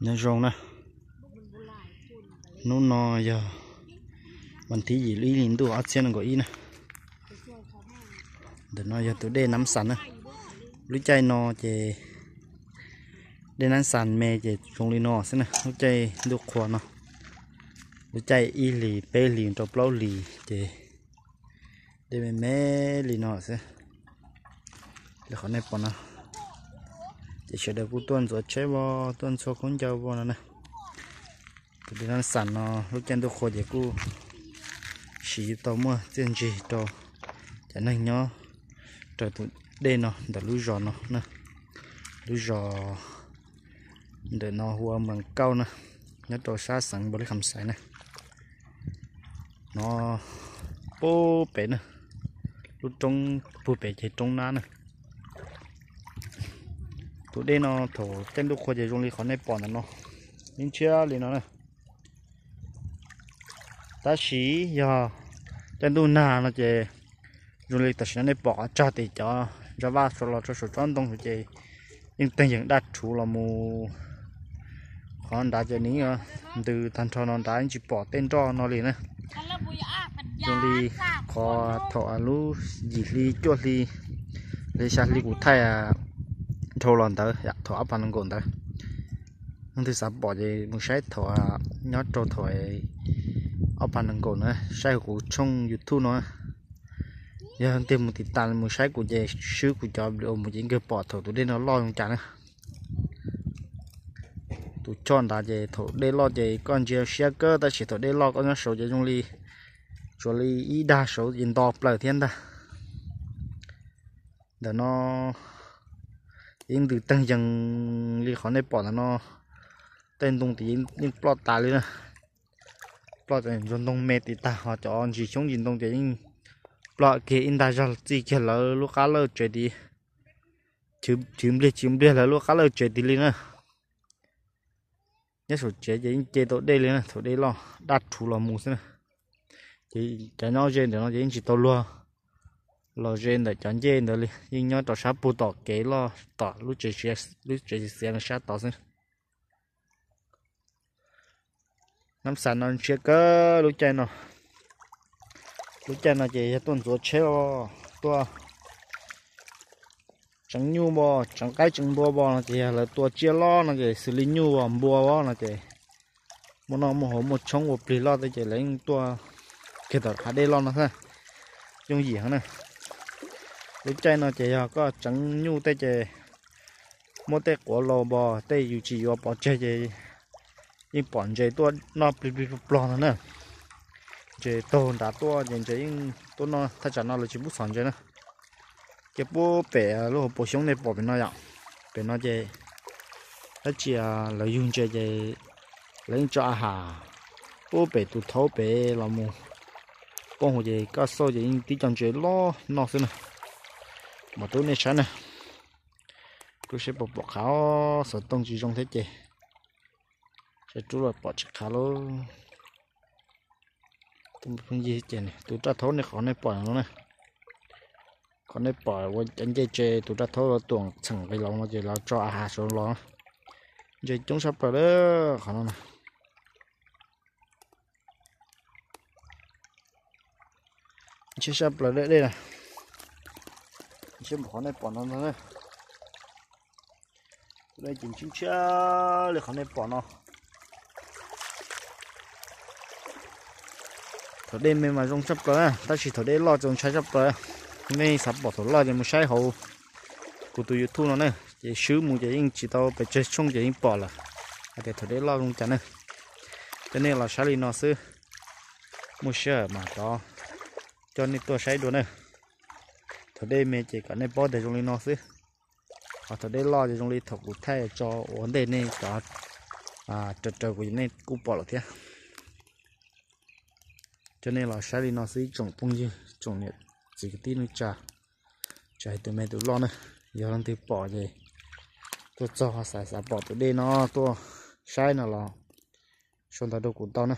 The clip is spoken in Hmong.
Nyob zoo na, hnub no yog vas thib yim lub ib hlis ntuj ob txhiab nees nkaum ib na. Ntawm no yog tus dej Nab Xas na. Lub caij no ces dej Nab Xas me ces zoo li no xwb na, lub caij ntuj qhua no, lub caij ib hlis peb hlis rau plaub hlis ces dej me me li no xwb. Li qhov nej pom no ces sawv daws kuj tuaj ntxuav tsheb voj, tuaj ntxhua khaub ncaws voj no na. Tus dej Nab Xas no lub caij ntuj qhua ces kuj siv tau muaj txiaj ntsig rau cov neeg nyob raws tus dej no ntawm lub zos no na. Lub zos ntawm no hu ua Moos Kauj na, nyob rau sab xeev Npaus Lis Kham Xais na. No puag pem na, lub roob puag pem ces roob Nab na. Tus dej no thaum caij ntuj qhua ces zoo li qhov nej pom ntawm no, yeej tshiab li no na. Tab sis yog caij ntuj nag no ces zoo li tam sim no nej pom qhov tsag tim cov ntsa vaj los rau saum tsob ntoo ces yeej teeg yees daj rhuv los mus. Qhov nrad ces nws ntws tag nrho no nrad yeej tsis pom tej nroj no li na. Zoo li qhov thaum lub yim hli cuaj hli, hli xya hli kuv thaij dhau los ntawd, thaum ob phav nees nkaum ntawd. Leej twg xav pom ces mus saib thaum nyob rau thaum ob phav nees nkaum na, saib kuv tshooj YouTube no. Yog leej twg mus tiv tas mus saib kuv ces swb kuv cov video mus ces kawg pom thaum tus dej no loj zoo cas na. Tus choj nrad ces thaum dej loj ces koj ntsia siab kawg, tab sis thaum dej loj koj nyob saud ces zoo li tsuas li ib dag saud ces nto plaws thiab ntag. Ntawm no yeej ntws teeg yees li qhov nej pom ntawm no. Tej ntoo ces yeej ploj tas li na. Ploj tas ntsuag ntoo me tiv tag, ho cov ntsis xyoob ntsis ntoo ces yeej ploj kiag ib ntag zog txij kiag lawv lub qab lawj tsev tid. Chwv npliag chwv npliag lawv lub qab lawj tsev tid li na. Nyob saum tsev ces yeej ce tau dej li na, thaum dej loj daj rhuv los mus xwb na. Ces cov nyob ze ntawm no ces yeej tsis tau luag los ze ntawm cov ncej ntawd li, yeej nyob rau sab puag tom kev loj tom lub tsev, lub tsev xiav no sab tod xwb. Nab Xas no ntshiab kawg lub caij no. Lub caij no ces yog tuaj ntxuav tsheb los tuaj tseev nyuj npua, tseev qaib tseev npua npua no ces yog lawv tua tsiaj loj no ces xws li nyuj npua no ces muaj noj muaj haus muaj tshoob ua plig loj tej ces lawv yeej tuaj kiag tom hav dej loj no xwb. Yooj yim heev na. Lub caij no ces yog koj tseev nyuj tej ces muaj tej quav laus npog tej yus tsis yuav pov tseg ces yeej pom ntses tuaj noj plig plig plog plog no na. Ntses taug nrad tuaj ces ntses yeej tuaj noj, thaj tsam no lawv tsis pub txhom ntses na. Ces puag pem lub hauv paus xyoob nej pom pem no yom, pem no ces dab tsi lawv yug ntses ces lawv yeej tso a has puag pem tus thaub pem los mus poob hauv ces koj xauj ces yeej tib co ntses loj noj xwb na. Mam rub nej saib na, rub seb puas pom qhav, xov tooj tsis zoo thiab ces saib rub los pom tsis qhav lauj. Tus raj thaub nej qhov nej pom no na, qhov nej pom ua cov ncej tse tus raj thaub los tuam txheem nqis los no ces los tso a has saud los. Ntses coob sab plaws lawm qhov no na. Ntshiab sab plaws dej na. Ntshiab npaum qhov nej pom no ntag na. Tus dej ces ntshiab ntshiab li qhov nej pom no. Thaum dej me mas zoo tshaj plaws na, tab sis thaum dej loj ces ntshai tshaj plaws. Nej xav pom thaum loj ces mus saib hauv kuv tus YouTube no na, ces swb mus ces yeej tsis tau pes tsawg tshooj ces yeej pom lawm hais tias thaum dej loj zoo cas na. Coj nej los saib li no xwb, muaj sij hawm mas rov coj nej tuaj saib dua na. Thaum dej me ces kom nej paub tias zoo li no xwb. Ho thaum dej loj ces zoo li thaum kuv thaij tso ua ntej nej cov raws raws kuv nej kuj pom lawm thiab. Coj nej los saib li no xwb ib tsoom phooj ywg tsoom niam txiv kwv tij neej tsa, tsis hais tus me tus loj na. Yog leej twg pom ces tuaj txog xav xav pom tus dej no tuaj saib no los sau ntawv rau kuv tau na.